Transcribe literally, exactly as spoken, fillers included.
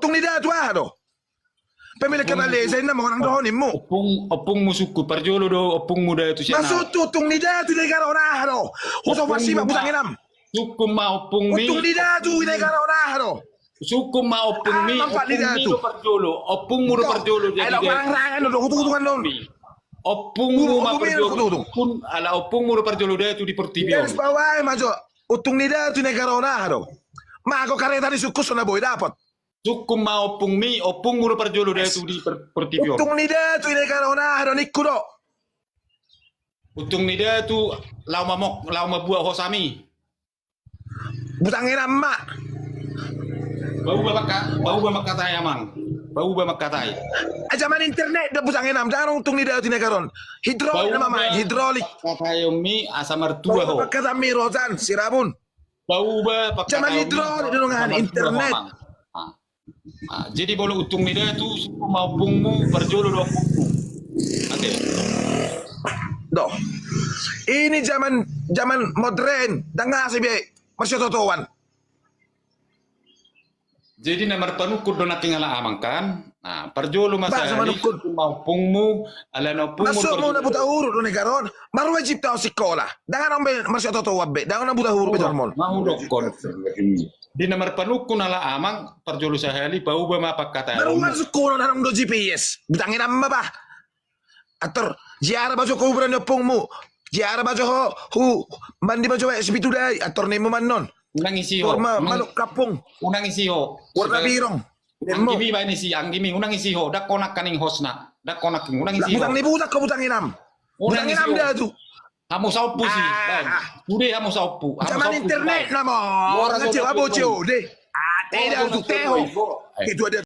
Utung ni datu aha do? Pemilik kepala desa inna, manang dohonon mu. Ompung, ompungmu sungkun, parjolo do ompungmu datu sian ahu. Maksudhu utung ni datu di negara on aha do? Husopan siba butang inam. Sungkun ma ompungmi. Utung ni datu di negara on aha do? Sungkun ma ompungmi, ompungmi do parjolo, ompungmu do parjolo. Jadi ai laho parangrang do, hutung-hutungan do. Ompungmu ma parjolo. Sungkun ala ompungmu do parjolo datu di portibi on. Garis bawah ma jo. Utung ni datu di negara on aha do? Mago kareta ni sungkun so na boi dapot. Sungkun ma ompungmi, ompungmu do parjolo datu di portibi on. Utung ni datu di negara on aha do ningku do? Utung ni datu laho mamok, laho mambuat hosami. Butang inam ma. Paubah mangkatai amang. Paubah mangkatai. Ai jaman internet do butang inam, ndang adong utung ni datu di negara on. Hidrolik nama main, hidrolik. Paubah mangkataion mi asa martua ho. Paubah mangkataion mi rojan, sirabun. Paubah pangkataion. Jaman hidrolik do dongan internet. Jadi molo utung ni datu, sungkun ma ompungmu, parjolo do ompungmu. Ate. Doh. Ini jaman, jaman modern, ndang asa be marsiotootoan. Jadi na marpanungkun do nangkin ala amang kan. Nah, parjolo ma sahali, sungkun ma ompungmu, ala na ompungmu. Maksudmu na buta huruf do negara on? Marwajib do au sikola. Ndang adong be marsiotootoan be. Ndang na buta huruf be dohonon. Mahudokkon. Di na marpanungkun ala amang, parjolo sahali paubah ma pangkataion. Marungan sungkun on, adong do G P S. Butang inam ma bah. Ator, ziarah ma jo ho kuburan ni ompungmu. Ziarah ma jo ho, hu, mandi ma jo baen sipitu dai, ator nimmu ma annon. Unang isi ho. Manuk kampung. Unang isi ho. Warna birong. Anggi mi baen isi, anggi mi, unang isi ho. Ndang holan nangkaning hosna. Ndang holan nangkaning, unang isi ho. Butang ni butak ho butang inam. Butang inam datu. Hamu saompu si. Sude hamu saompu. Jaman internet nama. Ate datu teho. Ketua datu.